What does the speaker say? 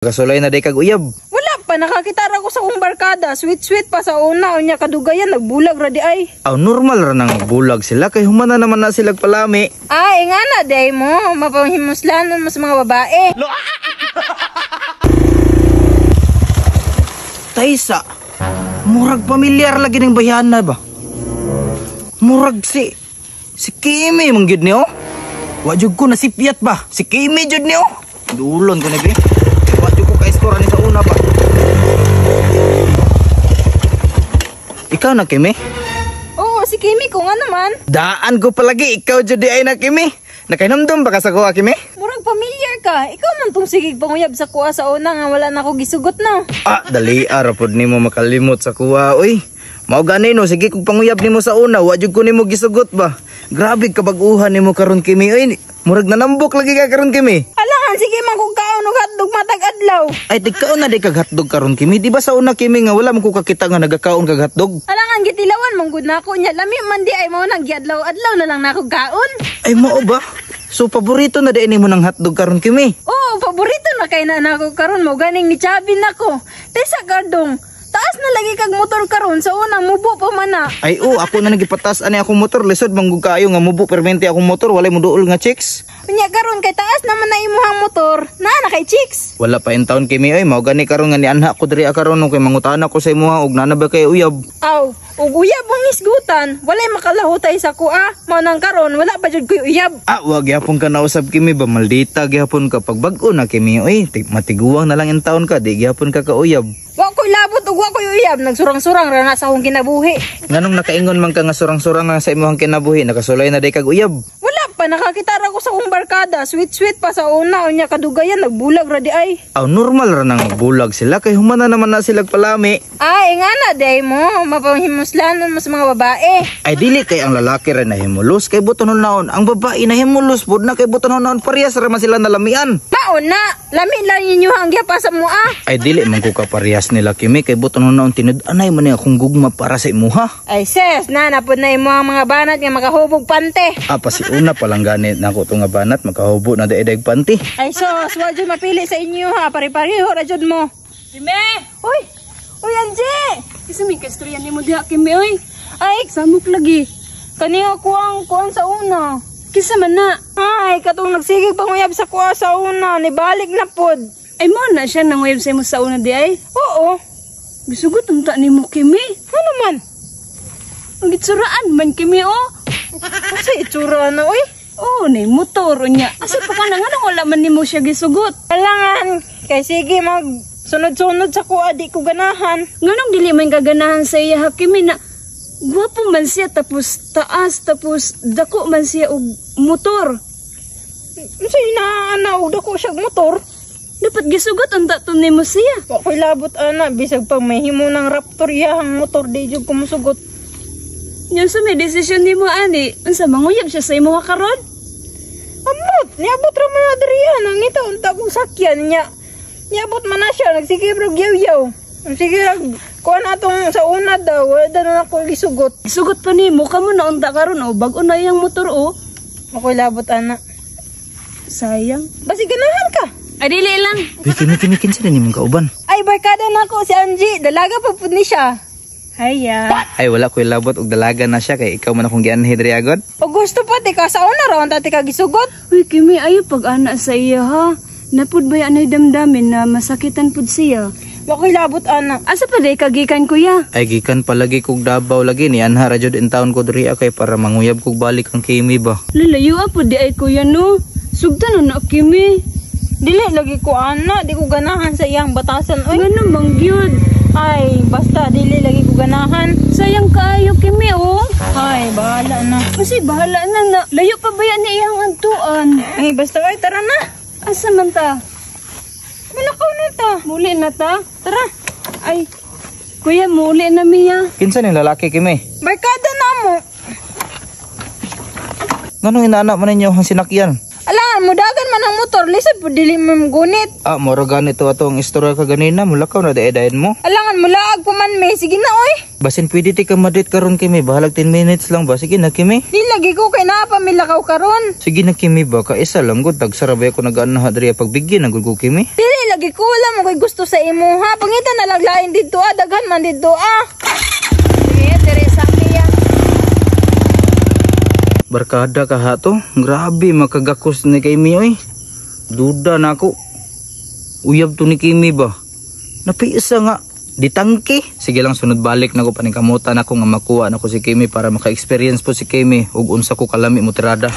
Kasulay na day kag uyab. Wala pa, nakakita ra ko sa akong barkada. Sweet sweet pa sa una, unya kadugayan nagbulag ra di ay. Aw, normal ra nang bulag sila kay humana naman na sila palami. Ay, nga na day mo, mapanghimuslanon mo sa mga babae. Taysa, murag pamilyar lagi ning bayana ba? Murag si Kimi man gyud niyo. Wa jud ko nasipyat ba? Si Kimi jud niyo. Dulon ko na bi. Wa jud ko ka-score ani sa una ba. Ikaw na, Kimi? Oo, si Kimi ko nga naman. Daan ko palagi, ikaw jud di ay na, Kimi. Nakahinumdum ba ka sa kuha, Kimi? Murag pamilyar ka. Ikaw man tong sigig panguyab sa kuha sa una nga wala na ko gisugot no. Ah, dali ara pod nimo makalimot sa kuha, oy. Mao gani no, sige kog panguyab nimo sa una, wa jud ko nimo gisugot ba. Grabe kabaguhan nimo karon, Kimi, oy. Murag nanambok lagi ka karon, Kimi. Alangan, sige man kog kaon og hotdog matag adlaw. Ay, tigkaon na di kag hotdog karon, Kimi. Di ba sa una, Kimi, nga wala man ko kakita nga nagakaon kag hotdog? Alangan, gitilawan man gud nako nya lami man di ay mao nang giadlaw-adlaw na lang nako kaon. Ay, mao ba? So paborito na di nimo ng hotdog karon, Kimi? Oo, paborito na kay na nako karon mo ganing ni Chabi nako. Tesa gardong, taas na lagi kag motor karon sa unang mubo pa man na. Ay, oh, ako na nagipatas ani akong motor. Lisod man gud kaayo nga mubo permente akong motor, walay moduol nga chicks. Unya karon kay taas naman na imuhang motor, naa na kay chicks. Wala pa in town, Kimi, oy. Mao gani karon nga nianha ko diri karon no, kay mangutana ko sa imuha og nana ba kay uyab. Aw, ug uyab ang isgutan, walay makalahutay sa kuha. Mao nang karon wala pa jud koy uyab. Ah, wag gyapon ka nausab, Kimi ba, maldita gyapon ka pag bag-o na, Kimi, oy. Matiguang na lang in town ka, di gyapon ka kauyab. Wa koy labot ug wa koy uyab, nagsurang-surang ra na sa akong kinabuhi. Nganong nakaingon man ka nga surang-surang nga sa imong kinabuhi, nakasulay na day kag uyab? Wala pa, nakakita ra ko sa akong barkada. Sweet sweet pa sa una, unya kadugayan nagbulag ra di ay. Aw, normal ra nang bulag sila kay humana naman na sila palami. Ay, nga na day mo, mapanghimuslanon mo sa mga babae. Ay, dili kay ang lalaki ra nahimulos kay buton naon, ang babae nahimulos pud na kay buton naon, parehas ra man sila nalamian. Mao na, lami lang ninyo ang gyapa sa mua. Ay, dili man ko kaparehas nila, Kimi, kay buton naon tinud-anay man ni akong gugma para sa imuha. Ay ses, na napud na imo ang mga banat nga makahubog pante. Ah, pasiuna pa lang ganit na ako itong nga banat, makahubo na daedag panty. Ay sos, wa jud mapili sa inyo ha, pare-pareho ra jud mo. Kimi! Uy! Uy, Angie! Kasi may kastorya nimo diha, Kimi, oy. Ay, Samok lagi. kaniya kuang kuan sa una. Kisa man na. Ay, katong nagsigig panguyab sa kuha sa una, nibalik na pod. Ay mo na siya nang web sa imo sa una di ay. Oo. Gisugot unta nimo, Kimi. Ano man? Ang gitsuraan man, Kimi, oh. Asa itsura na, uy? Oh, nay motor unya. Asa pa ka na nga wala man nimo siya gisugot? Alangan, kay sige mag sunod-sunod sa kuha, di ko ganahan. Nganong dili man kaganahan sa iya ha, Kimi, na gwapo man siya tapos taas tapos dako man siya og motor. Unsa inaana og dako siya og motor? Dapat gisugot unta to nimo siya. Wa ko'y labot ana, bisag pag may himo ng Raptor iyahang motor, di jud ko mosugot. Nya sa may desisyon nimo ani, unsa manguyab siya sa imo karon? Amot, niabot ra man na diri nangita unta kong sakyan niya. Niabot man na siya, nagsige bro yaw-yaw. Sige rag kuan atong sa una daw, wala daw na ako gisugot. Gisugot pa nimo kamo na unta karon oh, bag-o na iyang motor oh. Wa ko'y labot ana. Sayang. Basi ganahan ka. Ay dili lang. Uy, Kimi, Kimi, kinsa na nimong kauban? Ay, barkada na ako si Angie. Dalaga pa pud ni siya. Hiya. Ay, wala ko'y labot og dalaga na siya kay ikaw man akong gianhi diri agad. O gusto pa ti ka sa una ra unta ti ka gisugot. Uy, Kimi, ayo pag ana sa iya ha. Napud ba anay damdamin na masakitan pud siya? Wa ko'y labot ana. Asa pa day kagikan, kuya? Ay, gikan palagi kog Davao lagi ni anha ra jud in town ko diri kay para manguyab kog balik ang Kimi ba. Lalayo pud di ay kuya no. Sugtan na na, Kimi. Dili lagi ko ana, di ko ganahan sa iyang batasan oy. Ngano mang gyud. Ay, basta dili lagi ko ganahan. Sayang kaayo, Kimi, oh. Ay, bahala na. Kasi bahala na na. Layo pa ba yan ni iyang antuan? Ay, basta ay tara na. Asa man ta? Malakaw na ta. Muli na ta? Tara. Ay, kuya, muli na miya. Kinsa ni lalaki, Kimi? Barkada na mo. Nganong inaana man ninyo ang sinakyan? Alangan, mudagan man ang motor, lisod po dili mo gunit. Ah, moro ganito ato ang istorya ka ganina, mulakaw na daedayen mo. Alangan, mulaag pa man may, sige na oy. Basin pwede ti ka madate karon, Kimi, bahalag 10 minutes lang ba? Sige na, Kimi. Di lagi ko kay naa pa milakaw karon. Sige na, Kimi ba, kaisa lang gud tagsara ba ako nag-anaha diri pagbigyan ang gud ko, Kimi. Dili lagi lagi ko, wala mo ko'y gusto sa imo ha. Pangita na lang lain dito ah, daghan man dito ah. Sige, Teresa Mia. Barkada ka ha to. Grabe makagakos ni Kimi oy. Duda na ako. Uyab to ni Kimi ba? Napiisa nga. Ditangke. Sige lang, sunod balik na ko, paningkamutan ako nga makuha na ko si Kimi para maka-experience po si Kimi ug unsa ko kalami mo tirada.